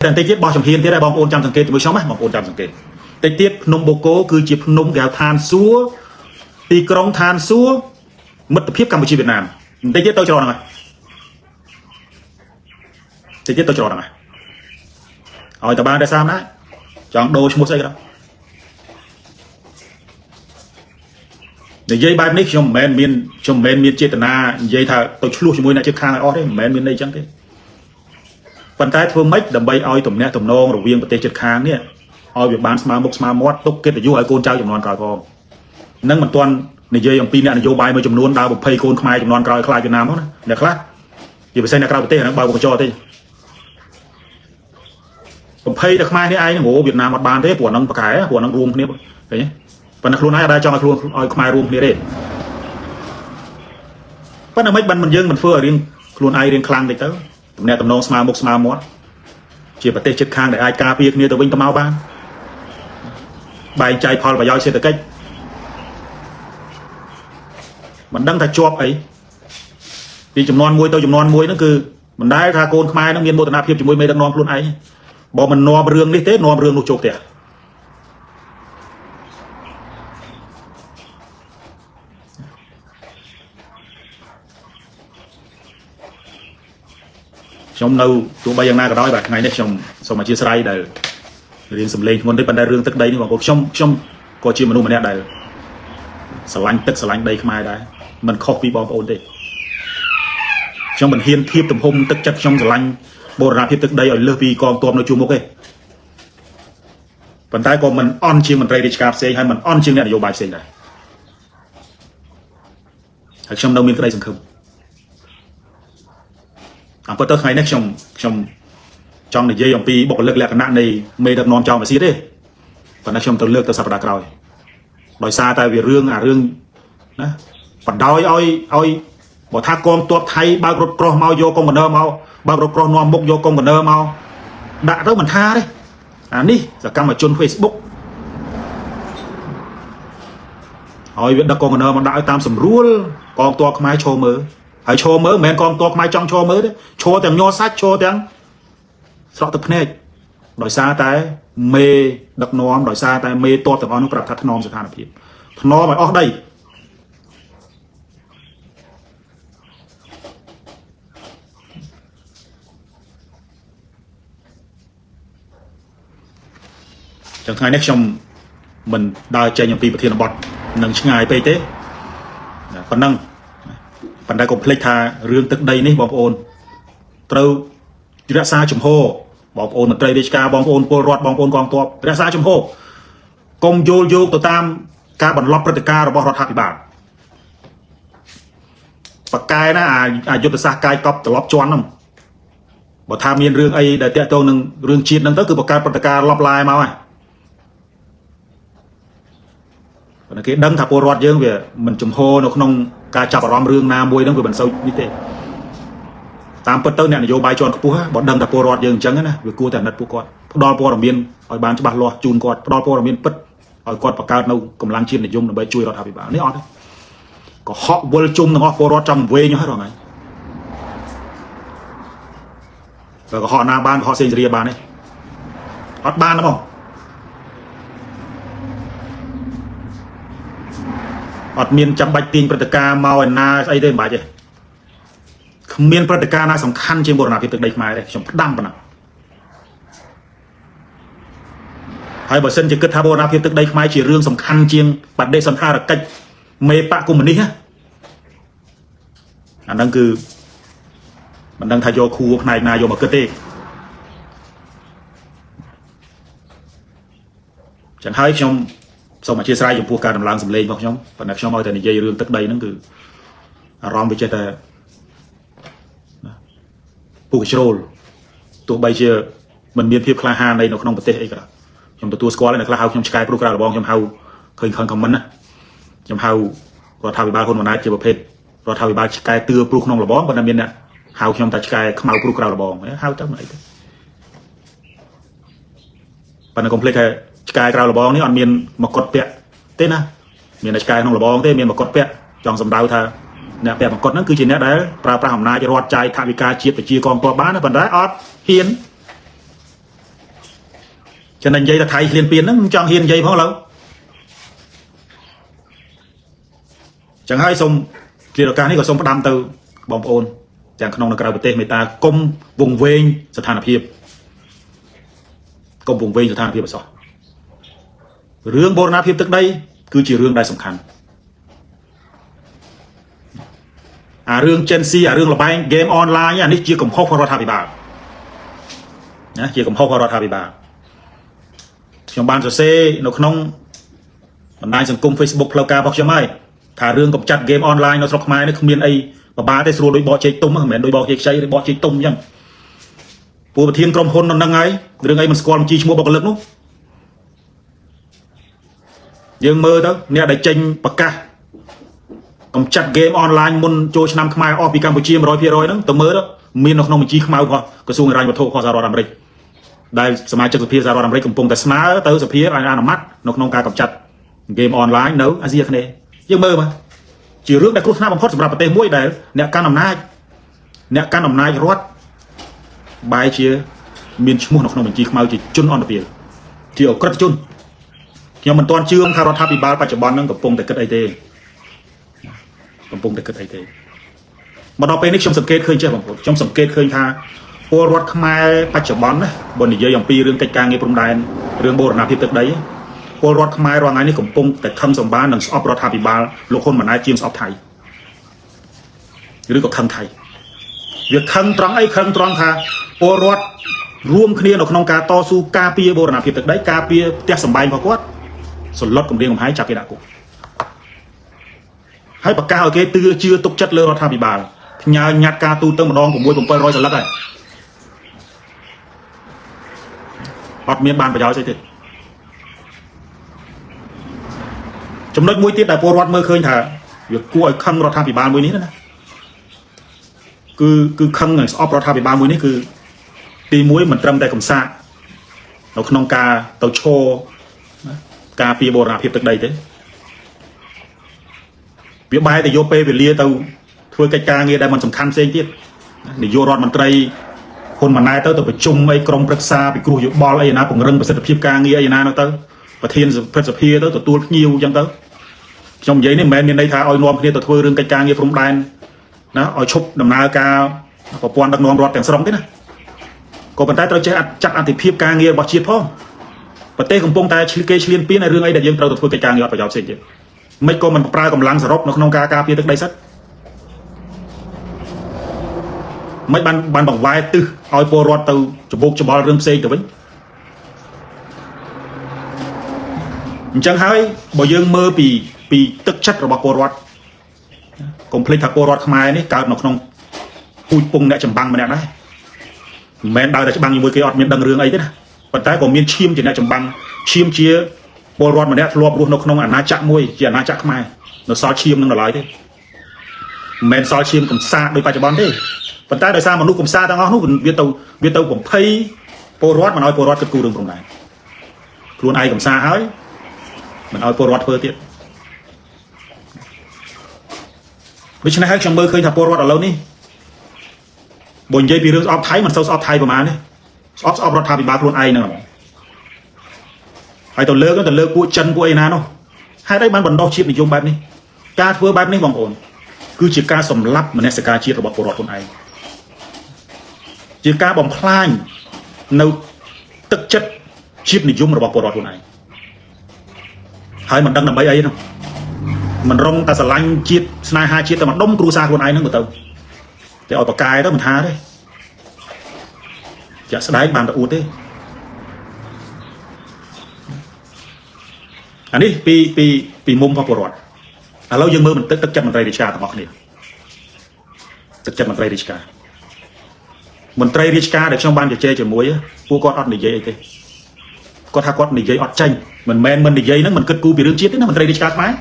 តែបន្តិចទៀតបោះជំហានទៀតហើយបងប្អូនចាំសង្កេតជាមួយខ្ញុំណាបងប្អូនចាំសង្កេតតិចទៀតភ្នំបូកូគឺជាភ្នំគេហៅឋានសួគ៌ទីក្រុងឋានសួគ៌មិត្តភាពកម្ពុជាវៀតណាមបន្តិចទៀតទៅច្រកហ្នឹងហើយតិចទៀតទៅច្រកហ្នឹងហើយឲ្យតបានតែសាមណាចង់ដូរឈ្មោះស្អីក៏ដោយនិយាយបែបនេះខ្ញុំមិនមែនមានខ្ញុំមិនមែនមានចេតនានិយាយថាទៅឆ្លោះជាមួយអ្នកជិតខាងឲ្យអស់ទេមិនមែនមានន័យចឹងទេប៉ុន្តែធ្វើម៉េចដើម្បីឲ្យទំនាក់ទំនងរវាងប្រទេសជិតខាងនេះឲ្យវាបានស្មើមុខស្មើមាត់ទុកកិត្តិយសឲ្យកូនចៅចំនួនក្រោយផងនឹងមិនទាន់និយាយអំពីអ្នកនយោបាយមួយចំនួនដើរបំភ័យកូនខ្មែរចំនួនក្រោយខ្លាចវៀតណាមហ្នឹងណាអ្នកខ្លះជាពិសេសអ្នកក្រៅប្រទេសហ្នឹងបើកញ្ចក់ទេបំភ័យតែខ្មែរនេះឯងហ្នឹងវៀតណាមអត់បានទេព្រោះហ្នឹងប្រកែព្រោះហ្នឹងរួមគ្នាឃើញទេប៉ុន្តែខ្លួនឯងអត់ដែលចង់ឲ្យខ្លួនឲ្យខ្មែររួមគ្នាទេប៉ុន្តែមិនបានមិនយើងមិនធ្វើឲ្យរៀងខ្លួនឯងរៀងខ្លាំងតិចទៅទំនាក់ទំនងស្មើមុខស្មើមាត់ជាប្រទេសជិតខាងដែលអាចការពារគ្នាទៅវិញទៅមកបានបែងចែកផលប្រយោជន៍សេដ្ឋកិច្ចមិនដឹងថាជាប់អីពីចំនួនមួយទៅចំនួនមួយហ្នឹងគឺមិនដែលថាកូនខ្មែរហ្នឹងមានមោទនភាពជាមួយមេដឹកនាំខ្លួនឯងបើមិននាំរឿងនេះទេនាំរឿងនោះចូលផ្ទះខ្ញុំនៅទោះបីយ៉ាងណាក៏ដោយបាទថ្ងៃនេះខ្ញុំសូមអធិស្ឋានដែលរៀនសម្លេងធ្ងន់តិចប៉ុន្តែរឿងទឹកដីនេះបងប្អូនខ្ញុំខ្ញុំក៏ជាមនុស្សម្នាក់ដែលស្រឡាញ់ទឹកស្រឡាញ់ដីខ្មែរដែរមិនខុសពីបងប្អូនទេខ្ញុំមិនហ៊ានធៀបទំហំទឹកចិត្តខ្ញុំស្រឡាញ់បូរណភាពទឹកដីឲ្យលើសពីកងទ័ពនៅជួរមុខទេប៉ុន្តែក៏មិនអន់ជាងមន្ត្រីរាជការផ្សេងហើយមិនអន់ជាងអ្នកនយោបាយផ្សេងដែរហើយខ្ញុំនៅមានក្តីសង្ឃឹមតាមពិតទៅថ្ងៃនេះខ្ញុំខ្ញុំចង់និយាយអំពីបុគ្គលិកលក្ខណៈនៃមេដឹកនាំចောင်းមាសទេប៉ុន្តែខ្ញុំទៅលើកទៅសប្តាហ៍ក្រោយដោយសារតែវារឿងអារឿងណាបណ្ដោយឲ្យឲ្យបើថាកងទ័ពថៃបើករថក្រោះមកយកកុងកណឺមកបើករថក្រោះនាំមុខយកកុងកណឺមកដាក់ទៅមិនថាទេអានេះសកម្មជន Facebook ឲ្យវាដឹកកុងកណឺមកដាក់ឲ្យតាមស្រួលកងទ័ពខ្មែរឈរមើលហើយឈរមើលមិនមែនកងទ័ពខ្មែរចង់ឈរមើលទេឈរទាំងញ័រសាច់ឈរទាំងស្រក់ទឹកភ្នែកដោយសារតែមេដឹកនាំដោយសារតែមេតបទាំងអស់នោះប្រាប់ថាថ្នមស្ថានភាពថ្នមឲ្យអស់ដីចឹងថ្ងៃនេះខ្ញុំមិនដើរចេញអំពីប្រធានបទនឹងឆ្ងាយពេកទេប៉ុណ្ណឹងប៉ុន្តែកុំភ្លេចថារឿងទឹកដីនេះបងប្អូនត្រូវរក្សាជំហរបងប្អូនមន្ត្រីរាជការបងប្អូនពលរដ្ឋបងប្អូនកងទ័ពរក្សាជំហរកុំយល់យោគទៅតាមការបន្លប់ព្រឹត្តិការណ៍របស់រដ្ឋាភិបាលបកែណាអាយុទ្ធសាស្ត្រកាយកប់ត្រឡប់ជន់ហ្នឹងបើថាមានរឿងអីដែលតាក់ទងនឹងរឿងជាតិហ្នឹងទៅគឺបង្កើតព្រឹត្តិការណ៍លបឡាយមកហើយប៉ុន្តែគេដឹងថាពលរដ្ឋយើងវាមិនចំហនៅក្នុងការចាប់អារម្មណ៍រឿងណាមួយហ្នឹងវាមិនសូវនេះទេតាមពិតទៅអ្នកនយោបាយជាន់ខ្ពស់បើដឹងថាពលរដ្ឋយើងអញ្ចឹងណាវាគួរតែអាណិតពួកគាត់ផ្ដល់ព័ត៌មានឲ្យបានច្បាស់លាស់ជូនគាត់ផ្ដល់ព័ត៌មានពិតឲ្យគាត់បង្កើតនៅកម្លាំងជាតិនិយមដើម្បីជួយរដ្ឋាភិបាលនេះអត់ទេកុហកវិលជុំទាំងអស់ពលរដ្ឋចង់វែងហើយរងថ្ងៃបើកុហកណាបានកុហកសេងសេរីបានទេអត់បានទេបងអត់មានចាំបាច់ទាញព្រឹត្តិការណ៍មកឯណាស្អីទេមិនបាច់ទេគ្មានព្រឹត្តិការណ៍ណាសំខាន់ជាងបូរណភាពទឹកដីខ្មែរទេខ្ញុំផ្ដាំប៉ុណ្ណឹងហើយបើសិនជាគិតថាបូរណភាពទឹកដីខ្មែរជារឿងសំខាន់ជាងបដិសណ្ឋារកិច្ចមេបកកុម្មុយនីសអាហ្នឹងគឺមិនដឹងថាយកខួរផ្នែកណាយកមកគិតទេចឹងហើយខ្ញុំសូមអធិស្ឋានចំពោះការដំឡើងសម្លេងរបស់ខ្ញុំប៉ុន្តែខ្ញុំឲ្យតែនិយាយរឿងទឹកដីហ្នឹងគឺអារម្មណ៍វាចេះតែពុកជ្រុលទោះបីជាមិនមានភាពក្លាហានអីនៅក្នុងប្រទេសអីក៏ដោយខ្ញុំទទួលស្គាល់អ្នកខ្លះហៅខ្ញុំឆ្កែព្រោះក្រៅរបងខ្ញុំហៅឃើញខមមិនណាខ្ញុំហៅរដ្ឋាភិបាលហ៊ុនម៉ាណែតជាប្រភេទរដ្ឋាភិបាលឆ្កែទឿព្រោះក្នុងរបងប៉ុន្តែមានអ្នកហៅខ្ញុំថាឆ្កែខ្មៅព្រោះក្រៅរបងហៅទៅមិនអីទេប៉ុន្តែកុំភ្លេចថាឆ្កែក្រៅរបងនេះអត់មានមកុដពាក់ទេណាមានតែឆ្កែក្នុងរបងទេមានមកុដពាក់ចង់សម្ដៅថាអ្នកពាក់មកុដហ្នឹងគឺជាអ្នកដែលប្រើប្រាស់អំណាចរដ្ឋចាយថវិកាជាតិប្រជាកងទ័ពបានប៉ុន្តែអត់ហ៊ាន ចឹងនិយាយថាថៃឃ្លានពៀនហ្នឹងមិនចង់ហ៊ាននិយាយផងឡើយចឹងហើយសូមជាឱកាសនេះក៏សូមផ្ដាំទៅបងប្អូនទាំងក្នុងនិងក្រៅប្រទេសមេត្តាកុំវង្វេងស្ថានភាពកុំវង្វេងស្ថានភាពអសោះរឿងបូរណភាពទឹកដីគឺជារឿងដែលសំខាន់អារឿង Gen Z អារឿងលបែង game online អានេះជាកំហុសរបស់រដ្ឋាភិបាលណាជាកំហុសរបស់រដ្ឋាភិបាលខ្ញុំបានសរសេរនៅក្នុងបណ្ដាញសង្គម Facebook ផ្លូវការរបស់ខ្ញុំហើយថារឿងកម្ចាត់ game online នៅស្រុកខ្មែរនេះគ្មានអីពិបាកទេស្រួលដូចបកចេកទុំមិនមែនដូចបកចេកខ្ចីឬបកចេកទុំអញ្ចឹងពួកប្រធានក្រុមហ៊ុននៅនឹងហើយរឿងអីមិនស្គាល់បញ្ជីឈ្មោះបុគ្គលិកនោះយើងមើលទៅអ្នកដែលចេញប្រកាសកម្ចាត់ game online មុនចូលឆ្នាំខ្មែរអស់ពីកម្ពុជា100%ហ្នឹងទៅមើលទៅមាននៅក្នុងបញ្ជីខ្មៅរបស់ក្រសួងហិរញ្ញវត្ថុរបស់សហរដ្ឋអាមេរិកដែលសមាជិកសភាសហរដ្ឋអាមេរិកកំពុងតែស្នើទៅសភាឲ្យអនុម័តនៅក្នុងការកម្ចាត់ game online នៅអាស៊ីអាគ្នេយ៍យើងមើលមកជារឿងដែលគ្រោះថ្នាក់បំផុតសម្រាប់ប្រទេសមួយដែលអ្នកកាន់អំណាចអ្នកកាន់អំណាចរដ្ឋបែរជាមានឈ្មោះនៅក្នុងបញ្ជីខ្មៅជាជនអន្តរជាតិជាអក្រិតជនខ្ញុំមិនទាន់ជឿថារដ្ឋាភិបាលបច្ចុប្បន្ននឹងកំពុងតែគិតអីទេកំពុងតែគិតអីទេមកដល់ពេលនេះខ្ញុំសង្កេតឃើញចេះបងប្អូនខ្ញុំសង្កេតឃើញថាពលរដ្ឋខ្មែរបច្ចុប្បន្នណាបើនិយាយអំពីរឿងកិច្ចការងារព្រំដែនរឿងបូរណភាពទឹកដីពលរដ្ឋខ្មែររាល់ថ្ងៃនេះកំពុងតែខឹងសម្បានិងស្អប់រដ្ឋាភិបាលលោកហ៊ុនម៉ាណែតជាងស្អប់ថៃឬក៏ខឹងថៃវាខឹងត្រង់អីខឹងត្រង់ថាពលរដ្ឋរួមគ្នានៅក្នុងការតស៊ូការពារបូរណភាពទឹកដីការពារផ្ទះសម្បែងរបស់គាត់សន្លត់គម្រាមកំហែងចាប់គេដាក់គុកហើយប្រកាសឲ្យគេទឿជឿទុកចិត្តលើរដ្ឋាភិបាលផ្ញើញត្តិការទូទៅម្ដង6 700សន្លឹកហើយអត់មានបានប្រយោជន៍ស្អីទេចំណុចមួយទៀតដែលពលរដ្ឋមើលឃើញថាវាគួរឲ្យខឹងរដ្ឋាភិបាលមួយនេះណាគឺគឺខឹងនឹងស្អប់រដ្ឋាភិបាលមួយនេះគឺទី1មិនត្រឹមតែកំសាកនៅក្នុងការទៅឈរការពារបូរណភាពទឹកដីទេវាបែរតែយកពេលវេលាទៅធ្វើកិច្ចការងារដែលមិនសំខាន់ផ្សេងទៀតនាយករដ្ឋមន្ត្រីហ៊ុនម៉ាណែតទៅទៅប្រជុំអីក្រុមប្រឹក្សាពិគ្រោះយោបល់អីណាពង្រឹងប្រសិទ្ធភាពការងារអីណានោះទៅប្រធានព្រឹទ្ធសភាទៅទទួលភ្ញៀវអញ្ចឹងទៅខ្ញុំនិយាយនេះមិនមែនមានន័យថាឲ្យនាំគ្នាទៅធ្វើរឿងកិច្ចការងារព្រំដែនណាឲ្យឈប់ដំណើរការប្រព័ន្ធដឹកនាំរដ្ឋទាំងស្រុងទេណាក៏ប៉ុន្តែត្រូវចេះចាត់អតិភិបការងាររបស់ជាតិផងប្រទេសកំពុងតែឆ្លៀគេឆ្លៀនពៀនឲ្យរឿងអីដែលយើងត្រូវទៅធ្វើកិច្ចការងារអត់ប្រយោជន៍ផ្សេងទៀតមិនក៏មិនប្រើកម្លាំងសរុបនៅក្នុងការការពារទឹកដីសិតមិនបានបានបង្វែរទិសឲ្យពលរដ្ឋទៅច្បោកច្បល់រឿងផ្សេងទៅវិញអញ្ចឹងហើយបើយើងមើលពីពីទឹកចិត្តរបស់ពលរដ្ឋកុំភ្លេចថាពលរដ្ឋខ្មែរនេះកើតនៅក្នុងពូជពងអ្នកចម្បាំងម្នាក់ដែរមិនមែនដើរតែច្បាំងជាមួយគេអត់មានដឹងរឿងអីទេណាប៉ុន្តែក៏មានឈាមជាអ្នកចម្បាំងឈាមជាពលរដ្ឋម្នាក់ធ្លាប់រស់នៅក្នុងអាណាចក្រមួយជាអាណាចក្រខ្មែរនៅសល់ឈាមនឹងដល់ឡើយទេមិនមែនសល់ឈាមកំសាកដោយបច្ចុប្បន្នទេប៉ុន្តែដោយសារមនុស្សកំសាកទាំងអស់នោះវាទៅវាទៅបំភ័យពលរដ្ឋមិនឲ្យពលរដ្ឋគិតគូររឿងព្រំដែនខ្លួនឯងកំសាកហើយមិនឲ្យពលរដ្ឋធ្វើទៀតដូច្នេះហើយខ្ញុំមើលឃើញថាពលរដ្ឋឥឡូវនេះបើនិយាយពីរឿងស្អប់ថៃមិនសូវស្អប់ថៃប្រហែលទេស្អប់ស្អប់រដ្ឋាភិបាលខ្លួនឯងហ្នឹងហ្មងហើយទៅលើកទៅលើកពួកចិនពួកអីណានោះហេតុអីបានបណ្ដោះជាតិនិយមបែបនេះការធ្វើបែបនេះបងប្អូនគឺជាការសម្លាប់មនសិការជាតិរបស់ពលរដ្ឋខ្លួនឯងជាការបំផ្លាញនៅទឹកចិត្តជាតិនិយមរបស់ពលរដ្ឋខ្លួនឯងហើយមិនដឹងដើម្បីអីនោះមិនរងតែស្រឡាញ់ជាតិស្នេហាជាតិតែម្ដុំគ្រួសារខ្លួនឯងហ្នឹងទៅតែឲ្យបកកាយទៅមិនថាទេជាក់ស្ដែងបានតែអួតទេអានេះពីពីពីមុំរបស់ពលរដ្ឋឥឡូវយើងមើលបន្តិចទឹកចិត្តមន្ត្រីរាជការទាំងអស់គ្នាទឹកចិត្តមន្ត្រីរាជការមន្ត្រីរាជការដែលខ្ញុំបានជជែកជាមួយពួកគាត់អត់និយាយអីទេគាត់ថាគាត់និយាយអត់ចេញមិនមែនមិននិយាយហ្នឹងមិនគិតគូរពីរឿងជាតិទេណាមន្ត្រីរាជការខ្មែរ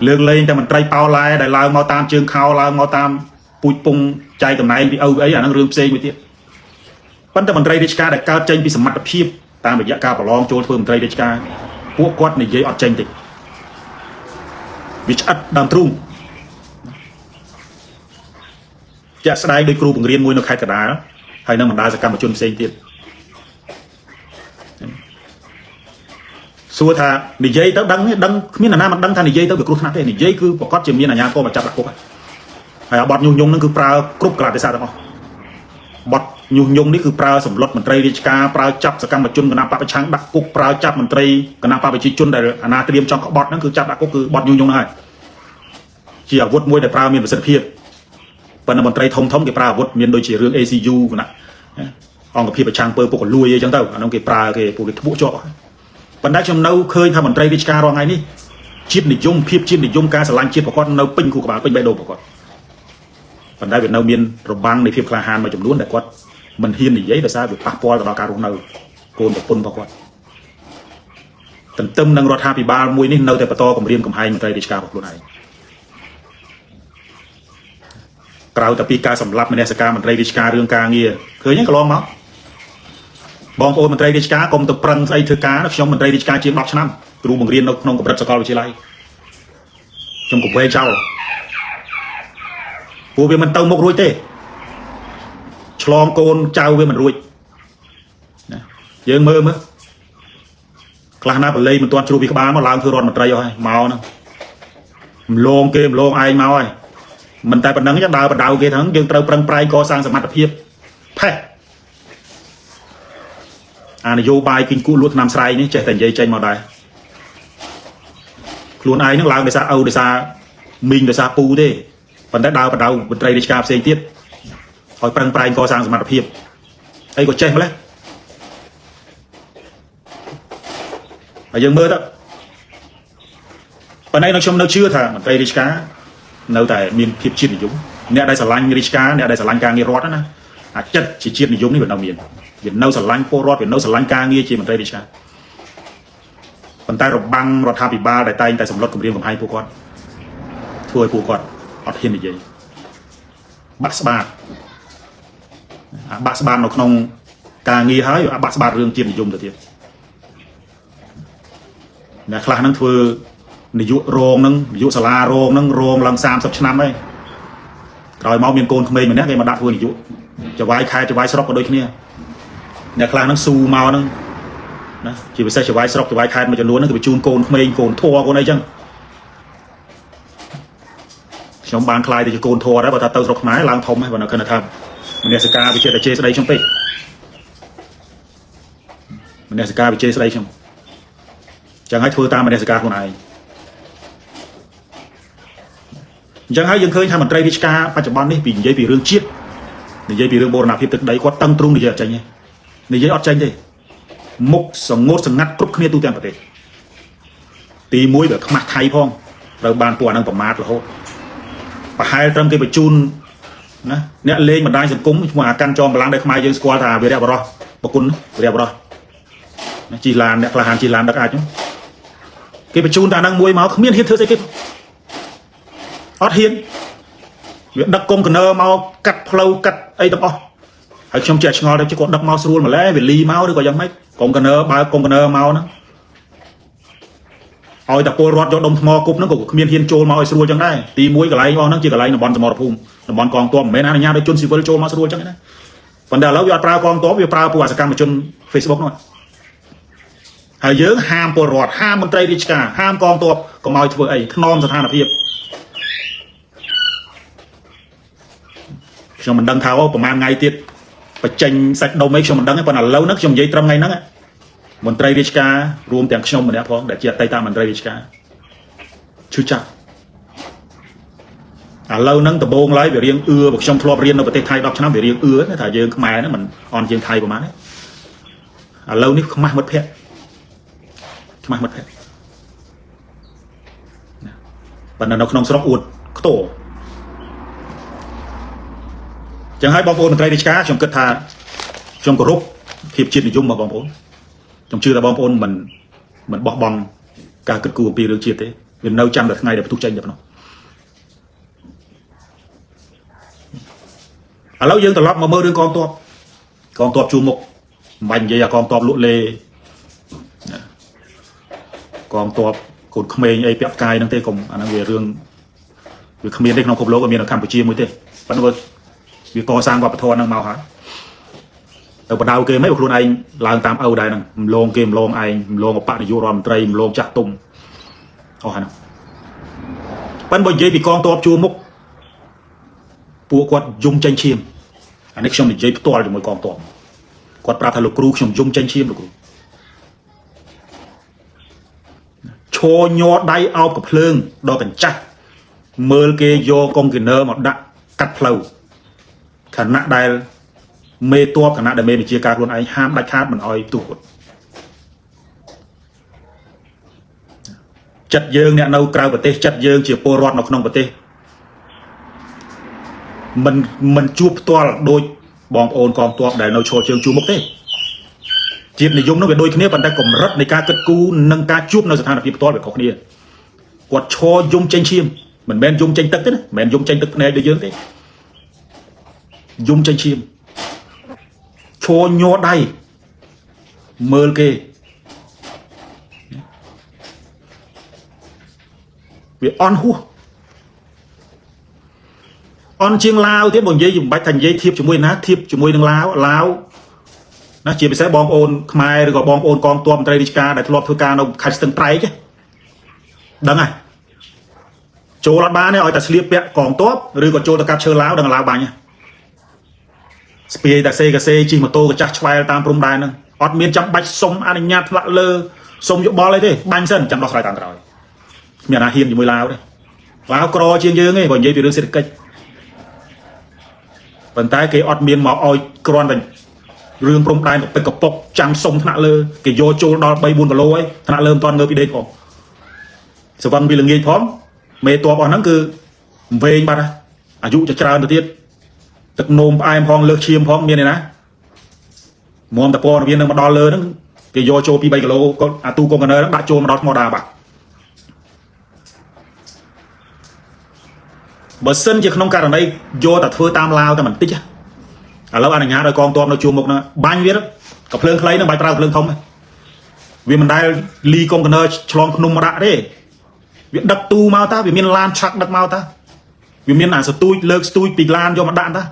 លើកលែងតែមន្ត្រីប៉ោឡែដែលឡើងមកតាមជើងខោឡើងមកតាមពូជពងចែកតំណែងពីឪពីអីអាហ្នឹងរឿងផ្សេងមួយទៀតប៉ុន្តែមន្ត្រីរាជការដែលកើតចេញពីសមត្ថភាពតាមរយៈការប្រឡងចូលធ្វើមន្ត្រីរាជការពួកគាត់និយាយអត់ចេញទេវាឆ្អិតដើមទ្រូងជាក់ស្ដែងដោយគ្រូបង្រៀនមួយនៅខេត្តកណ្ដាលហើយនឹងបណ្ដាសកម្មជនផ្សេងទៀត សួរថានិយាយទៅដឹងទេដឹងគ្មានអ្នកណាមិនដឹងថានិយាយទៅវាគ្រោះថ្នាក់ទេនិយាយគឺប្រកាសជាមានអាជ្ញាធរមកចាប់ដាក់គុកហើយហើយអាបទញុះញង់ហ្នឹងគឺប្រើគ្រប់កលៈទេសៈទាំងអស់បទញុះញង់នេះគឺប្រើសម្លុតមន្ត្រីរាជការប្រើចាប់សកម្មជនគណបក្សប្រឆាំងដាក់គុកប្រើចាប់មន្ត្រីគណបក្សប្រជាជនដែលអាណាត្រៀមចង់ក្បត់ហ្នឹងគឺចាប់ដាក់គុកគឺបទញុះញង់ហ្នឹងហើយជាអាវុធមួយដែលប្រើមានប្រសិទ្ធភាពប៉ុន្តែមន្ត្រីធំធំគេប្រើអាវុធមានដូចជារឿង ACU គណៈអង្គភាពប្រឆាំងពើពុករលួយអីចឹងទៅអានោះគេប្រើគេពួកគេធ្ពួកជាប់ប៉ុន្តែខ្ញុំនៅឃើញថាមន្ត្រីរាជការរាល់ថ្ងៃនេះជាតិនិយមភាពជាតិនិយមការស្រឡាញ់ជាតិប្រកបនៅពេញខួរក្បាលពេញបេះដូងប្រកបប៉ុន្តែវានៅមានរបាំងនៃភាពក្លាហានមួយចំនួនដែលគាត់មិនហ៊ាននិយាយដោយសារវាប៉ះពាល់ទៅដល់ការរស់នៅកូនប្រពន្ធរបស់គាត់ទន្ទឹមនឹងរដ្ឋាភិបាលមួយនេះនៅតែបន្តគម្រាមកំហែងមន្ត្រីរាជការរបស់ខ្លួនឯងក្រៅតែពីការសម្លាប់មនសិការមន្ត្រីរាជការរឿងការងារឃើញហ្នឹងកន្លងមកបងប្អូនមន្ត្រីរាជការកុំទៅប្រឹងស្អីធ្វើការខ្ញុំមន្ត្រីរាជការជាង10ឆ្នាំគ្រូបង្រៀននៅក្នុងកម្រិតសាកលវិទ្យាល័យខ្ញុំក៏វែងចោលពួកវាមិនទៅមុខរួចទេឆ្លងកូនចៅវាមិនរួចណាយើងមើលមើលខ្លះណាបល័យមិនទាន់ជ្រុះពីក្បាលមកឡើងធ្វើរដ្ឋមន្ត្រីអស់ហើយមកហ្នឹងម្លងគេម្លងឯងមកហើយមិនតែប៉ុណ្្នឹងទេដើរបដៅគេហ្នឹងយើងត្រូវប្រឹងប្រែងកសាងសមត្ថភាពផេះអានយោបាយគិញគូលួចឆ្នាំស្រែនេះចេះតែនិយាយចេញមកដែរខ្លួនឯងហ្នឹងឡើងដោយសារឪដោយសារមីងដោយសារពូទេប៉ុន្តែដើរបដៅមន្ត្រីរាជការផ្សេងទៀតឲ្យប្រឹងប្រែងកសាងសមត្ថភាពអីក៏ចេះម្លេះហើយយើងមើលទៅប៉ុន្តែនៅខ្ញុំនៅជឿថាមន្ត្រីរាជការនៅតែមានភាពជាតិនិយមអ្នកដែលស្រឡាញ់រាជការអ្នកដែលស្រឡាញ់ការងាររដ្ឋណាអាចិត្តជាជាតិនិយមនេះវានៅមានវានៅស្រឡាញ់ពលរដ្ឋវានៅស្រឡាញ់ការងារជាមន្ត្រីរាជការប៉ុន្តែរបាំងរដ្ឋាភិបាលដែលតែងតែសម្លុតគម្រាមកំហែងពួកគាត់ធ្វើឲ្យពួកគាត់អត់ហ៊ាននិយាយបាក់ស្បាតអាបាក់ស្បាតនៅក្នុងការងារហើយអាបាក់ស្បាតរឿងជាតិនិយមទៅទៀតអ្នកខ្លះហ្នឹងធ្វើនាយករងហ្នឹងនាយកសាលារងហ្នឹងរងឡើង30ឆ្នាំហើយក្រោយមកមានកូនក្មេងម្នាក់គេមកដាក់ធ្វើនាយកចវាយខែចវាយស្រុកក៏ដូចគ្នាអ្នកខ្លះហ្នឹងស៊ូមកហ្នឹងណាជាពិសេសចវាយស្រុកចវាយខេត្តមួយចំនួនហ្នឹងគេបញ្ជូនកូនក្មេងកូនធัวកូនអីចឹងខ្ញុំបានខ្លាយទៅជាកូនធัวដែរបើថាទៅស្រុកខ្មែរឡើងធំហើយបើនៅគិតថាមនសិការវិជាតែជេរស្ដីខ្ញុំពេកមនសិការវិជេរស្ដីខ្ញុំចឹងហើយធ្វើតាមមនសិការខ្លួនឯងអញ្ចឹងហើយយើងឃើញថាមន្ត្រីរាជការបច្ចុប្បន្ននេះពីនិយាយពីរឿងជាតិនិយាយពីរឿងបូរណភាពទឹកដីគាត់តឹងទ្រូងនិយាយអត់ចេញទេនិយាយអត់ចេញទេមុខសងោតសងាត់គ្រប់គ្នាទូទាំងប្រទេសទី1វាខ្មាស់ថៃផងត្រូវបានពួកអានឹងប្រមាថរហូតប្រហែលត្រឹមគេបញ្ជូនណាអ្នកលេងបណ្ដាញសង្គមឈ្មោះអាកាន់ចอមបលាំងដែលខ្មែរយើងស្គាល់ថាវីរៈបរោះបគុណវីរៈបរោះណាជីឡានអ្នកក្លាហានជីឡានដឹកអាចគេបញ្ជូនតែអានឹងមួយមកគ្មានហ៊ានធ្វើស្អីគេអត់ហ៊ានវាដឹកកុងកណើមកកាត់ផ្លូវកាត់អីទាំងអស់ហើយខ្ញុំចេះឆ្ងល់ទៅគាត់ដឹកមកស្រួលម្ល៉េះវាលីមកឬក៏យ៉ាងម៉េចកុងកណើបើកុងកណើមកហ្នឹងឲ្យតែពលរដ្ឋយកដុំថ្មគប់ហ្នឹងក៏គ្មានហ៊ានចូលមកឲ្យស្រួលចឹងដែរទី1កន្លែងអស់ហ្នឹងជាកន្លែងតំបន់សមរភូមិតំបន់កងទ័ពមិនមែនអនុញ្ញាតឲ្យជនស៊ីវិលចូលមកស្រួលចឹងទេណាប៉ុន្តែឥឡូវវាអត់ប្រើកងទ័ពវាប្រើពួកអសកម្មជន Facebook នោះហើយយើងហាមពលរដ្ឋហាមមន្ត្រីរាជការហាមកងទ័ពកុំឲ្យធ្វើអីថ្នមស្ថានភាពខ្ញុំមិនដឹងថាអូប្រហែលថ្ងៃទៀតបញ្ចេញសាច់ដុំអីខ្ញុំមិនដឹងទេប៉ុន្តែឥឡូវហ្នឹងខ្ញុំនិយាយត្រឹមថ្ងៃហ្នឹងមន្ត្រីរាជការរួមទាំងខ្ញុំម្នាក់ផងដែលជាអតីតមន្ត្រីរាជការឈឺចាប់ឥឡូវហ្នឹងដំបងឡើយវារៀងអឿបើខ្ញុំធ្លាប់រៀននៅប្រទេសថៃ10ឆ្នាំវារៀងអឿថាយើងខ្មែរហ្នឹងមិនអន់ជាងថៃប្រហែលទេឥឡូវនេះខ្មាស់មិត្តភក្តិខ្មាស់មិត្តភក្តិណាប៉ុន្តែនៅក្នុងស្រុកអួតខ្ទោចឹងហើយបងប្អូនមន្ត្រីរាជការខ្ញុំគិតថាខ្ញុំគោរពភាពជាតិនិយមរបស់បងប្អូនខ្ញុំជឿថាបងប្អូនមិនបោះបង់ការគិតគូរអំពីរឿងជាតិទេវានៅចាំតែថ្ងៃដែលផ្ទុះចេញតែប៉ុណ្ណោះឥឡូវយើងត្រឡប់មកមើលរឿងកងទ័ពកងទ័ពជួរមុខមិនបាញ់និយាយអាកងទ័ពលក់លេកងទ័ពកូនក្មេងអីពាក់ផ្កាយហ្នឹងទេកុំអាហ្នឹងវារឿងវាគ្មានទេក្នុងពិភពលោកអត់មាននៅកម្ពុជាមួយទេប៉ុន្តែវាកសាងវប្បធម៌ហ្នឹងមកហើយ ទៅបដៅគេមិនខ្លួនឯងឡើងតាមឪដែរហ្នឹងម្លងគេម្លងឯងម្លងអបនាយករដ្ឋមន្ត្រីម្លងចាស់ទុំអស់ហ្នឹងប៉ិនបើនិយាយពីកងទ័ពជួរមុខពួកគាត់យំចេញឈាមអានេះខ្ញុំនិយាយផ្ទាល់ជាមួយកងទ័ពគាត់ប្រាប់ថាលោកគ្រូខ្ញុំយំចេញឈាមលោកគ្រូឈរញ័រដៃអោបកភ្លើងដល់កញ្ចាស់មើលគេយកកុងតឺន័រមកដាក់កាត់ផ្លូវខណៈដែលមេតបគណៈដែលមេវិជាការខ្លួនឯងហាមដាច់ខាតមិនអោយផ្ទុះគាត់ចិត្តយើងអ្នកនៅក្រៅប្រទេសចិត្តយើងជាពលរដ្ឋនៅក្នុងប្រទេសមិនជួបផ្ទាល់ដូចបងប្អូនកងទ័ពដែលនៅឈរជើងជួរមុខទេជាតិនិយមនោះវាដូចគ្នាប៉ុន្តែកម្រិតនៃការគិតគូរនិងការជួបនៅស្ថានភាពផ្ទាល់វាខុសគ្នាគាត់ឈរយំចេញឈាមមិនមែនយំចេញទឹកទេណាមិនមែនយំចេញទឹកភ្នែកដូចយើងទេយំចេញឈាមឈរញ័រដៃមើលគេវាអន់ហួសអន់ជាងឡាវទៀតបើនិយាយមិនបាច់ថានិយាយធៀបជាមួយណាធៀបជាមួយនឹងឡាវឡាវណាជាពិសេសបងប្អូនខ្មែរឬក៏បងប្អូនកងទ័ពមន្ត្រីរាជការដែលធ្លាប់ធ្វើការនៅខេត្តស្ទឹងត្រែងដឹងហើយចូលអត់បានទេឲ្យតែស្លៀកពាក់កងទ័ពឬក៏ចូលទៅកាប់ឈើឡាវដឹងឡាវបាញ់ស្ពាយតាសេកាសេជិះម៉ូតូកាចាស់ឆ្វែលតាមព្រំដែនហ្នឹងអត់មានចាំបាច់សុំអនុញ្ញាតថ្នាក់លើសុំយោបល់អីទេបាញ់សិនចាំដោះស្រាយតាមក្រោយគ្មានអាណាហ៊ានជាមួយឡាវទេឡាវក្រជាងយើងទេបើនិយាយពីរឿងសេដ្ឋកិច្ចប៉ុន្តែគេអត់មានមកឲ្យគ្រាន់តែរឿងព្រំដែនកពិកកពុកចាំសុំថ្នាក់លើគេយកចូលដល់3 4គីឡូហើយថ្នាក់លើមិនទាន់ងើបពីដេកផងសវឹងពីល្ងាចផងមេតបអស់ហ្នឹងគឺវែងបាត់អាយុจะច្រើនទៅទៀតទឹកនោមផ្អែមផងលើសឈាមផងមានឯណាមុំតពណ៌វានឹងមកដល់លើហ្នឹងគេយកចូល2 3គីឡូក៏អាទូកុងតឺន័រហ្នឹងដាក់ចូលមកដល់ថ្មដាបាត់បើសិនជាក្នុងករណីយកតែធ្វើតាមឡាវតែបន្តិចឥឡូវអនុញ្ញាតឲ្យកងទ័ពនៅជួរមុខហ្នឹងបាញ់វាក៏ភ្លើងខ្លីហ្នឹងបាច់ប្រើភ្លើងធំវាមិនដែលលីកុងតឺន័រឆ្លងភ្នំមកដាក់ទេវាដឹកទូមកតាវាមានឡានឆាក់ដឹកមកតាវាមានអាស្ទូចលើកស្ទូចពីឡានយកមកដាក់តា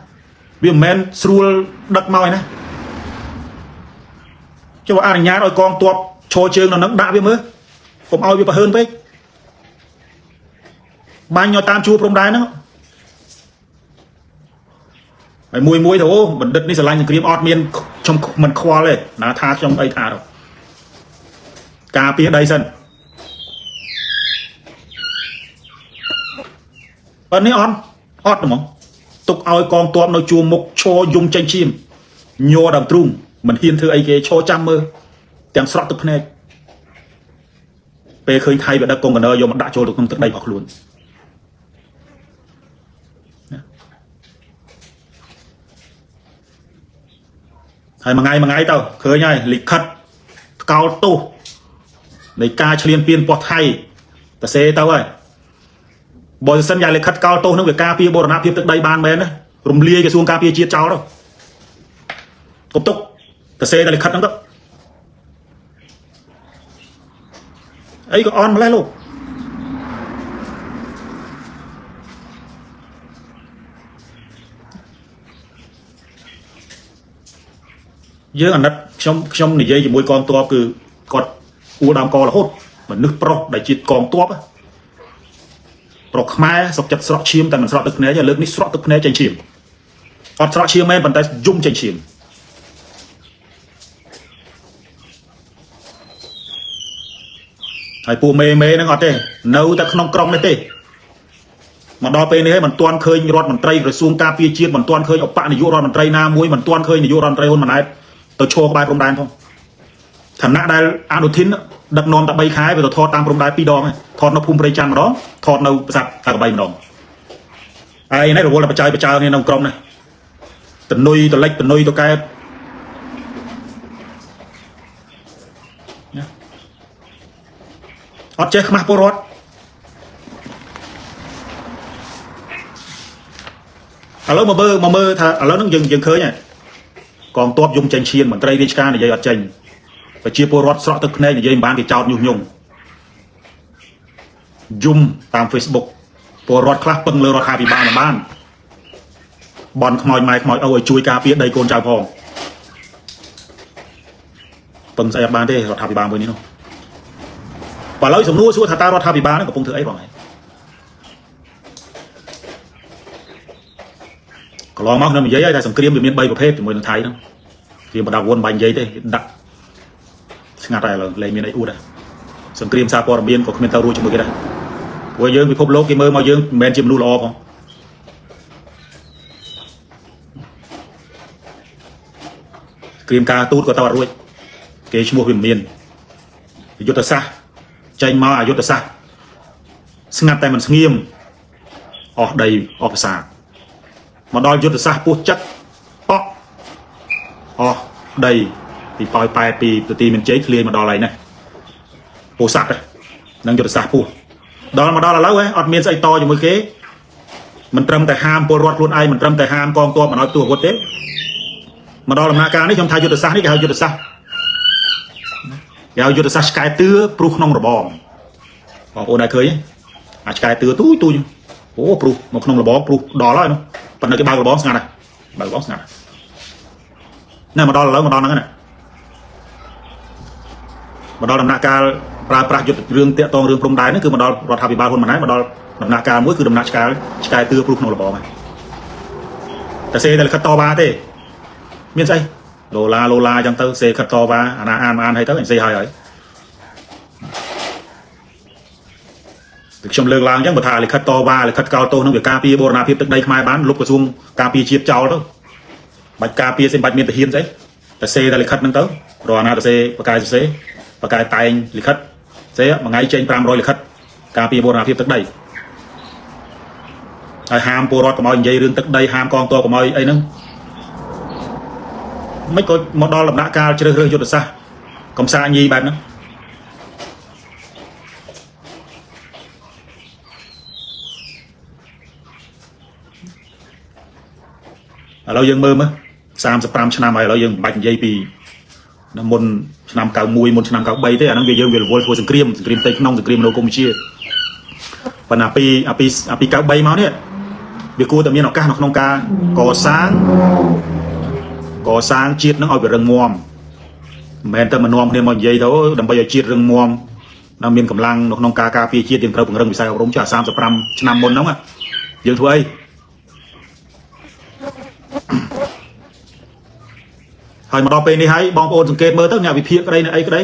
វាមិនមែនស្រួលដឹកមកឯណាចូលអនុញ្ញាតឲ្យកងទ័ពឈរជើងនៅនឹងដាក់វាមើលកុំឲ្យវាប្រហើនពេកបាញ់ឲ្យតាមជួរព្រំដែនហ្នឹងហើយមួយមួយទៅអូបណ្ឌិតនេះស្រឡាញ់សង្គ្រាមអត់មានខ្ញុំមិនខ្វល់ទេណាថាខ្ញុំអីថាទៅការពារដីសិនប៉ុន្តែនេះអត់អត់ហ្មងទុកឲ្យកងទ័ពនៅជួរមុខឈរយំចេញឈាមញ័រដើមទ្រូងមិនហ៊ានធ្វើអីគេឈរចាំមើលទាំងស្រក់ទឹកភ្នែកពេលឃើញថៃវាដឹកកុងតឺន័រយកមកដាក់ចូលទៅក្នុងទឹកដីរបស់ខ្លួនហើយមួយថ្ងៃមួយថ្ងៃទៅឃើញហើយលិខិតថ្កោលទោសនៃការឈ្លានពានរបស់ថៃតសេទៅហើយបើសិនយ៉ាងលិខិតកោលទោសនឹងវាការពារបូរណភាពទឹកដីបានមែនណារំលាយក្រសួងការពារជាតិចោលទៅកុំទុកតសេតែលិខិតហ្នឹងទៅអីក៏អន់ម្លេះលោកយើងអាណិតខ្ញុំនិយាយជាមួយកងទ័ពគឺគាត់អួលដើមករហូតមនុស្សប្រុសដែលជាកងទ័ពប្រុសខ្មែរសុកចិត្តស្រក់ឈាមតែមិនស្រក់ទឹកភ្នែកលើកនេះស្រក់ទឹកភ្នែកចេញឈាមអត់ស្រក់ឈាមមែនប៉ុន្តែយំចេញឈាមហើយពួកមេមេហ្នឹងអត់ទេនៅតែក្នុងក្រុមនេះទេមកដល់ពេលនេះហើយមិនទាន់ឃើញរដ្ឋមន្ត្រីក្រសួងការពារជាតិមិនទាន់ឃើញឧបនាយករដ្ឋមន្ត្រីណាមួយមិនទាន់ឃើញនាយករដ្ឋមន្ត្រីហ៊ុនម៉ាណែតទៅឈរក្បែរព្រំដែនផងឋានៈដែលអនុធិនដឹកនាំតែ3ខែវាទៅថតតាមព្រំដែន2ដងថតនៅភូមិព្រៃច័ន្ទម្ដងថតនៅប្រាសាទតាកបីម្ដងហើយនេះរវល់តែបច្ច័យបច្ចើនេះក្នុងក្រុមនេះតនុយតលិចតនុយតកែអត់ចេះខ្មាស់ពលរដ្ឋឥឡូវមកមើលថាឥឡូវហ្នឹងយើងឃើញហើយកងទ័ពយំចេញឈានមន្ត្រីរាជការនិយាយអត់ចេញប្រជាពលរដ្ឋស្រក់ទឹកភ្នែកនិយាយមិនបានគេចោតញុះញង់យំតាម Facebook ពលរដ្ឋខ្លះពឹងលើរដ្ឋាភិបាលមិនបានបនខ្មោចម៉ែខ្មោចឪឲ្យជួយការពារដីកូនចៅផង ពឹងស្អីអត់បានទេរដ្ឋាភិបាលមួយនេះនោះបើឡើយសំណួរសួរថាតើរដ្ឋាភិបាលហ្នឹងកំពុងធ្វើអីបងឯងកន្លងមកខ្ញុំនិយាយហើយថាសង្គ្រាមវាមាន3ប្រភេទជាមួយនឹងថៃហ្នឹងវាបដាវុនបាញ់និយាយទេដាក់ស្ងាត់ហើយឥឡូវលែងមានអីអួតដែរសង្គ្រាមសារព័ត៌មានក៏គ្មានទៅរួចជាមួយគេដែរព្រោះយើងពិភពលោកគេមើលមកយើងមិនមែនជាមនុស្សល្អផងគ្រាមការទូតក៏ទៅអត់រួចគេឈ្មោះវាមិនមានយុទ្ធសាស្ត្រចេញមកអយុទ្ធសាស្ត្រស្ងាត់តែមិនស្ងៀមអស់ដីអស់ភាសាមកដល់យុទ្ធសាស្ត្រពោះចិត្តប៉ក់អស់ដីពីប៉ោយប៉ែតពីប្រទីមានជ័យធ្លាយមកដល់ហើយណាពោធិ៍សាត់នឹងយុទ្ធសាស្ត្រពោះដល់មកដល់ឥឡូវហ៎អត់មានស្អីតជាមួយគេមិនត្រឹមតែហាមពលរដ្ឋខ្លួនឯងមិនត្រឹមតែហាមកងទ័ពមិនឲ្យផ្ទុះអាវុធទេមកដល់ដំណាក់កាលនេះខ្ញុំថាយុទ្ធសាស្ត្រនេះគេហៅយុទ្ធសាស្ត្រគេហៅយុទ្ធសាស្ត្រឆ្កែទឿព្រុសក្នុងរបងបងប្អូនដែរឃើញអាឆ្កែទឿទូចទូចអូព្រុសមកក្នុងរបងព្រុសដល់ហើយនោះប៉ុន្តែគេបើករបងស្ងាត់ហើយបើករបងស្ងាត់ណែមកដល់ឥឡូវមកដល់ហ្នឹងណាមកដល់ដំណាក់កាលប្រើប្រាស់យុទ្ធរឿងតាក់តងរឿងព្រំដែនហ្នឹងគឺមកដល់រដ្ឋាភិបាលហ៊ុនម៉ាណែតមកដល់ដំណាក់កាលមួយគឺដំណាក់ឆ្កែឆ្កែទឿព្រុសក្នុងរបងហ្នឹងតែសេតែលិខិតតវ៉ាទេមានស្អីឡូឡាឡូឡាអញ្ចឹងទៅសេខិតតវ៉ាអាណាអានអានហើយទៅអញសេហើយហើយតែខ្ញុំលើកឡើងអញ្ចឹងបើថាលិខិតតវ៉ាលិខិតកោតទោសនឹងវាការពារបូរណភាពទឹកដីខ្មែរបានលុបក្រសួងការពារជាតិចោលទៅបាច់ការពារស្អីបាច់មានទាហានស្អីតែសេតែលិខិតហ្នឹងទៅរកអាណាទៅសេបកាយសេបកាយតែងលិខិតសេមួយថ្ងៃចេញ500លិខិតការពារបូរណភាពទឹកដីហើយហាមពលរដ្ឋកុំឲ្យនិយាយរឿងទឹកដីហាមកងទ័ពកុំឲ្យអីហ្នឹងមិនក៏មកដល់ដំណាក់កាលជ្រើសរើសយុទ្ធសាស្ត្រកំសាញីបែបហ្នឹងឥឡូវយើងមើលមើល35ឆ្នាំហើយឥឡូវយើងមិនបាច់និយាយពីមុនឆ្នាំ91មុនឆ្នាំ93ទេអាហ្នឹងវាយើងវារវល់ធ្វើសង្គ្រាមសង្គ្រាមផ្ទៃក្នុងសង្គ្រាមនៅកម្ពុជាប៉ុន្តែពីអាពីអាពី93មកនេះវាគួរតែមានឱកាសនៅក្នុងការកសាងកសាងជាតិនឹងឲ្យវារឹងមាំមិនមែនតែមកនាំគ្នាមកនិយាយទៅដើម្បីឲ្យជាតិរឹងមាំនិងមានកម្លាំងនៅក្នុងការការពារជាតិយើងត្រូវពង្រឹងវិស័យអប់រំចុះ35ឆ្នាំមុនហ្នឹងយើងធ្វើអីហើយមកដល់ពេលនេះហើយបងប្អូនសង្កេតមើលទៅអ្នកវិភាគក្តីអ្នកអីក្តី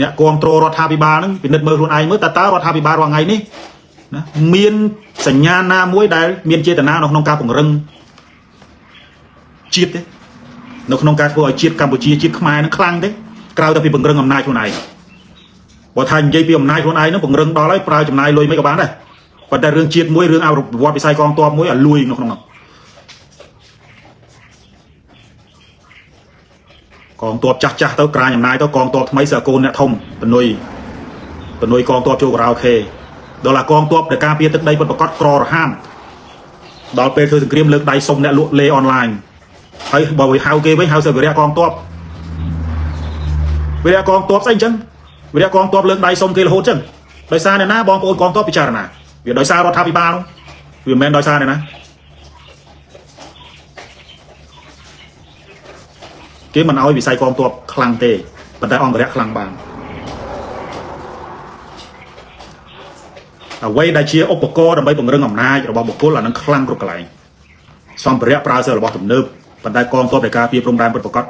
អ្នកគ្រប់គ្រងរដ្ឋាភិបាលហ្នឹងពិនិត្យមើលខ្លួនឯងមើលតើតើរដ្ឋាភិបាលរាល់ថ្ងៃនេះណាមានសញ្ញាណាមួយដែលមានចេតនានៅក្នុងការពង្រឹងជាតិទេនៅក្នុងការធ្វើឲ្យជាតិកម្ពុជាជាតិខ្មែរហ្នឹងខ្លាំងទេក្រៅតែពីពង្រឹងអំណាចខ្លួនឯងបើថានិយាយពីអំណាចខ្លួនឯងហ្នឹងពង្រឹងដល់ហើយប្រើចំណាយលុយមិនក៏បានដែរប៉ុន្តែរឿងជាតិមួយរឿងអភិវឌ្ឍវិស័យកងទ័ពមួយឲ្យលួយនៅក្នុងហ្នឹងកងទ័ពចាស់ចាស់ទៅក្រាញអំណាចទៅកងទ័ពថ្មីសើកូនអ្នកធំបនុយបនុយកងទ័ពចូលការ៉ាអូខេដល់អាកងទ័ពដែលការពារទឹកដីពិតប្រកបក្ររហាមដល់ពេលធ្វើសង្គ្រាមលើកដៃសុំអ្នកលក់លេអនឡាញហើយបើវាហៅគេវិញហៅសិវិរៈកងទ័ពវិរៈកងទ័ពស្អីអញ្ចឹងវិរៈកងទ័ពលើកដៃសុំគេរហូតអញ្ចឹងដោយសារអ្នកណាបងប្អូនកងទ័ពពិចារណាវាដោយសាររដ្ឋាភិបាលនោះវាមិនមែនដោយសារអ្នកណាគេមិនអោយវិស័យកងទ័ពខ្លាំងទេប៉ុន្តែអង្គរៈខ្លាំងបានអ្វីដែលជាឧបករណ៍ដើម្បីពង្រឹងអំណាចរបស់បុគ្គលអានឹងខ្លាំងគ្រប់កន្លែងសម្ភារៈប្រើសិលរបស់ទំនើបប៉ុន្តែកងទ័ពដែលការពារព្រំដែនពិតប្រាកដ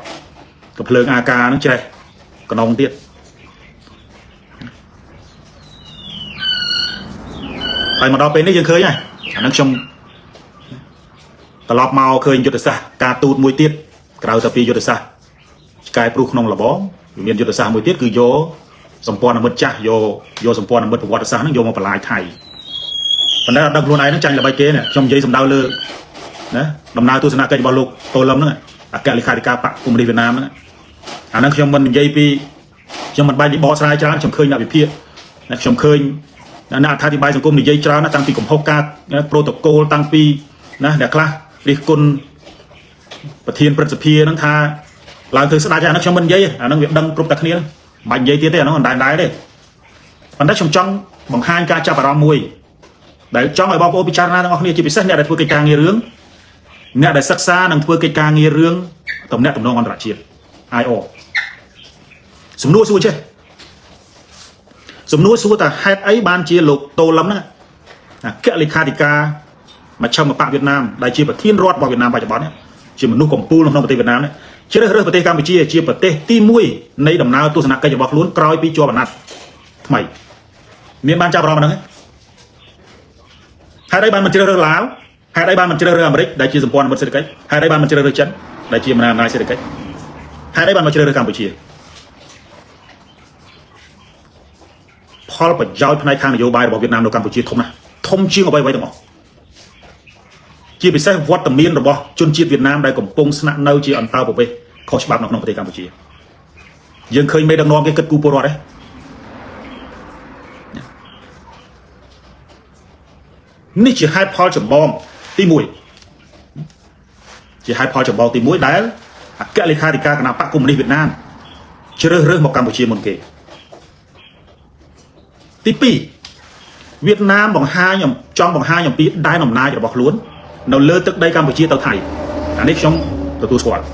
កំភ្លើងអាការនឹងច្រេះកណងទៀតហើយមកដល់ពេលនេះយើងឃើញហើយអានឹងខ្ញុំត្រឡប់មកឃើញយុទ្ធសាស្ត្រការទូតមួយទៀតក្រៅតែពីយុទ្ធសាស្ត្រឆ្កែព្រុសក្នុងលបងវាមានយុទ្ធសាស្ត្រមួយទៀតគឺយកសម្ព័ន្ធមិត្តចាស់យកយកសម្ព័ន្ធមិត្តប្រវត្តិសាស្ត្រហ្នឹងយកមកបន្លាយថៃប៉ុន្តែអត់ដឹងខ្លួនឯងហ្នឹងចាញ់ល្បិចគេនេះខ្ញុំនិយាយសម្ដៅលើណាដំណើរទស្សនកិច្ចរបស់លោកតូលឹមហ្នឹងអគ្គលេខាធិការបកកុម្មុយនីសវៀតណាមហ្នឹងអាហ្នឹងខ្ញុំមិននិយាយពីខ្ញុំមិនបាច់បកស្រាយច្រើនខ្ញុំឃើញអ្នកវិភាគណាខ្ញុំឃើញអ្នកអត្ថាធិប្បាយសង្គមនិយាយច្រើនណាស់តាំងពីកំហុសការប្រូតូកូលតាំងពីណាអ្នកខ្លះរិះគន់ប្រធានព្រឹទ្ធសភាហ្នឹងថាឡើងធ្វើស្ដេចអាហ្នឹងខ្ញុំមិននិយាយអាហ្នឹងវាដឹងគ្រប់តែគ្នាមិនបាច់និយាយទៀតទេអាហ្នឹងអត់ដែរទេប៉ុន្តែខ្ញុំចង់បង្ហាញការចាប់អារម្មណ៍មួយដែលចង់ឲ្យបងប្អូនពិចារណាទាំងអស់គ្នាជាពិសេសអ្នកដែលធ្វើកិច្ចការងាររឿងអ្នកដែលសិក្សានិងធ្វើកិច្ចការងាររឿងតំណែងតំណងអន្តរជាតិ IR សំណួរសួរចេះសំណួរសួរថាហេតុអីបានជាលោកតូលឹមហ្នឹងអគ្គលេខាធិការមជ្ឈិមបក្សវៀតណាមដែលជាប្រធានរដ្ឋរបស់វៀតណាមបច្ចុប្បន្ននេះជាមនុស្សកំពូលនៅក្នុងប្រទេសវៀតណាមនេះជ្រើសរើសប្រទេសកម្ពុជាជាប្រទេសទី1នៃដំណើរទស្សនកិច្ចរបស់ខ្លួនក្រោយពីជាប់អាណត្តិថ្មីមានបានចាប់អារម្មណ៍ហ្នឹងទេហេតុអីបានមិនជ្រើសរើសឡាវហេតុអីបានមិនជ្រើសរើសអាមេរិកដែលជាសម្ព័ន្ធមិត្តសេដ្ឋកិច្ចហេតុអីបានមិនជ្រើសរើសចិនដែលជាមហាអំណាចសេដ្ឋកិច្ចហេតុអីបានមកជ្រើសរើសកម្ពុជាផលប្រយោជន៍ផ្នែកខាងនយោបាយរបស់វៀតណាមនៅកម្ពុជាធំណាស់ធំជាងអ្វីៗទាំងអស់ជាពិសេសវត្តមានរបស់ជនជាតិវៀតណាមដែលកំពុងស្នាក់នៅជាអន្តោប្រវេសន៍ខុសច្បាប់នៅក្នុងប្រទេសកម្ពុជាយើងឃើញមេដឹកនាំគេគិតគូរពលរដ្ឋទេនេះជាហេតុផលចម្បងទី1ជាហេតុផលចម្បងទី1ដែលអគ្គលេខាធិការគណបក្សកុម្មុយនីសវៀតណាមជ្រើសរើសមកកម្ពុជាមុនគេទី2វៀតណាមបង្ហាញចង់បង្ហាញអំពីដែនអំណាចរបស់ខ្លួននៅលើទឹកដីកម្ពុជាទៅថៃអានេះខ្ញុំទទួលស្គាល់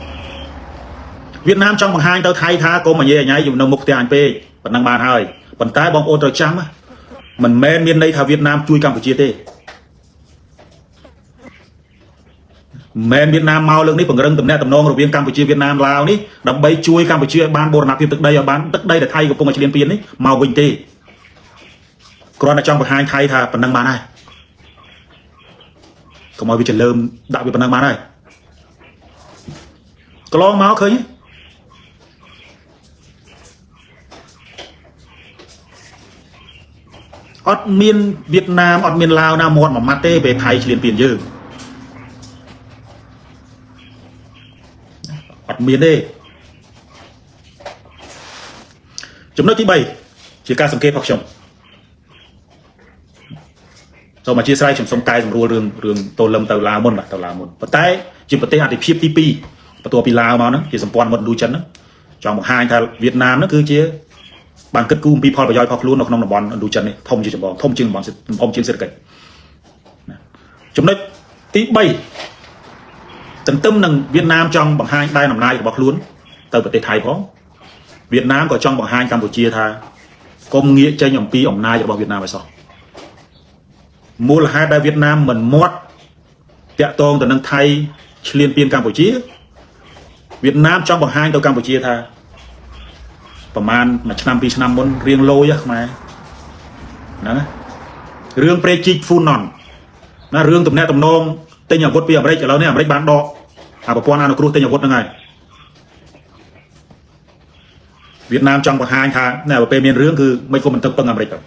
វៀតណាមចង់បង្ហាញទៅថៃថាកុំអញញ៉ៃនៅមុខផ្ទះអញពេកប៉ុណ្ណឹងបានហើយប៉ុន្តែបងប្អូនត្រូវចាំមិនមែនមានន័យថាវៀតណាមជួយកម្ពុជាទេមិនវៀតណាមមកលើកនេះពង្រឹងទំនាក់ទំនងរវាងកម្ពុជាវៀតណាមឡាវនេះដើម្បីជួយកម្ពុជាឲ្យបានបូរណភាពទឹកដីឲ្យបានទឹកដីដែលថៃកំពុងតែឈ្លានពាននេះមកវិញទេគ្រាន់តែចង់បង្ហាញថៃថាប៉ុណ្ណឹងបានហើយកុំឲ្យវាច្រលើមដាក់វាប៉ុណ្ណឹងបានហើយកន្លងមកឃើញអត់មានវៀតណាមអត់មានឡាវណាមាត់មួយម៉ាត់ទេពេលថៃឈ្លានពានយើងអត់មានទេចំណុចទី3ជាការសង្កេតរបស់ខ្ញុំសូមអធិស្ឋានខ្ញុំសូមកែសម្រួលរឿងរឿងតូលឹមទៅឡាវមុនបាទទៅឡាវមុនប៉ុន្តែជាប្រទេសអធិភាពទី2បន្ទាប់ពីឡាវមកហ្នឹងជាសម្ព័ន្ធមិត្តឥណ្ឌូចិនហ្នឹងចង់បង្ហាញថាវៀតណាមហ្នឹងគឺជាបានគិតគូរអំពីផលប្រយោជន៍របស់ខ្លួននៅក្នុងតំបន់ឥណ្ឌូចិននេះធំជាចម្បងធំជាងតំបន់ធំជាងសេដ្ឋកិច្ចចំណុចទី3ទន្ទឹមនឹងវៀតណាមចង់បង្ហាញដែនអំណាចរបស់ខ្លួនទៅប្រទេសថៃផងវៀតណាមក៏ចង់បង្ហាញកម្ពុជាថាកុំងាកចេញអំពីអំណាចរបស់វៀតណាមឲ្យសោះមូលហេតុដែលវៀតណាមមិនមាត់តាក់ទងទៅនឹងថៃឈ្លានពានកម្ពុជាវៀតណាមចង់បង្ហាញទៅកម្ពុជាថាប្រហែលមួយឆ្នាំពីរឆ្នាំមុនរៀងលយខ្មែរហ្នឹងរឿងព្រែកជីកហ្វូណនណារឿងទំនាក់ទំនងទិញអាវុធពីអាមេរិកឥឡូវនេះអាមេរិកបានដកអាប្រព័ន្ធអនុគ្រោះទិញអាវុធហ្នឹងហើយវៀតណាមចង់បង្ហាញថាណែបើពេលមានរឿងគឺមិនគុំមិនទឹកពឹងអាមេរិកទៅ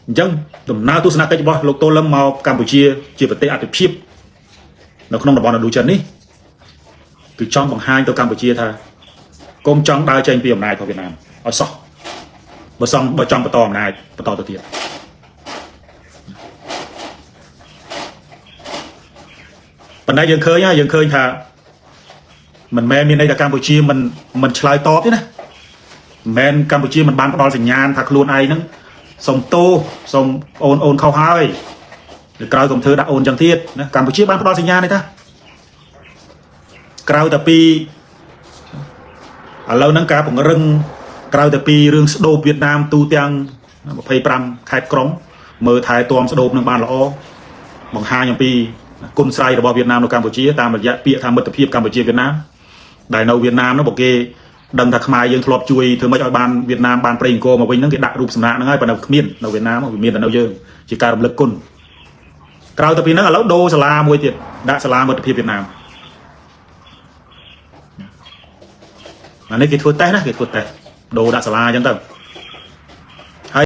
អញ្ចឹងដំណើរទស្សនកិច្ចរបស់លោកតូលឹមមកកម្ពុជាជាប្រទេសអធិភាពនៅក្នុងតំបន់ឥណ្ឌូចិននេះគឺចង់បង្ហាញទៅកម្ពុជាថាកុំចង់ដើរចេញពីអំណាចរបស់វៀតណាមឲ្យសោះបើសងបើចង់បន្តអំណាចបន្តទៅទៀតប៉ុន្តែយើងឃើញយើងឃើញថាមិនមែនមានន័យថាកម្ពុជាមិនឆ្លើយតបទេណាមិនមែនកម្ពុជាមិនបានផ្ដល់សញ្ញាណថាខ្លួនឯងហ្នឹងសុំទោសសុំអូនអូនខុសហើយឬក្រោយកុំធ្វើដាក់អូនចឹងទៀតណាកម្ពុជាបានផ្ដល់សញ្ញានេះតាក្រៅតែពីឥឡូវហ្នឹងការពង្រឹងក្រៅតែពីរឿងស្ដូបវៀតណាមទូទាំង25ខេត្តក្រុងមើលថែទាំស្ដូបនឹងបានល្អបង្ហាញអំពីគុណស្រ័យរបស់វៀតណាមនៅកម្ពុជាតាមរយៈពាក្យថាមិត្តភាពកម្ពុជាវៀតណាមដែលនៅវៀតណាមនោះបើគេដឹងថាខ្មែរយើងធ្លាប់ជួយធ្វើម៉េចឲ្យបានវៀតណាមបានប្រេងអង្គរមកវិញហ្នឹងគេដាក់រូបសំណាកហ្នឹងហើយប៉ុន្តែគ្មាននៅវៀតណាមវាមានតែនៅយើងជាការរំលឹកគុណក្រៅទៅពីហ្នឹងឥឡូវដូរសាលាមួយទៀតដាក់សាលាមិត្តភាពវៀតណាមអានេះគេធ្វើតេស្តណាគេធ្វើតេស្តដូរដាក់សាលាអញ្ចឹងទៅ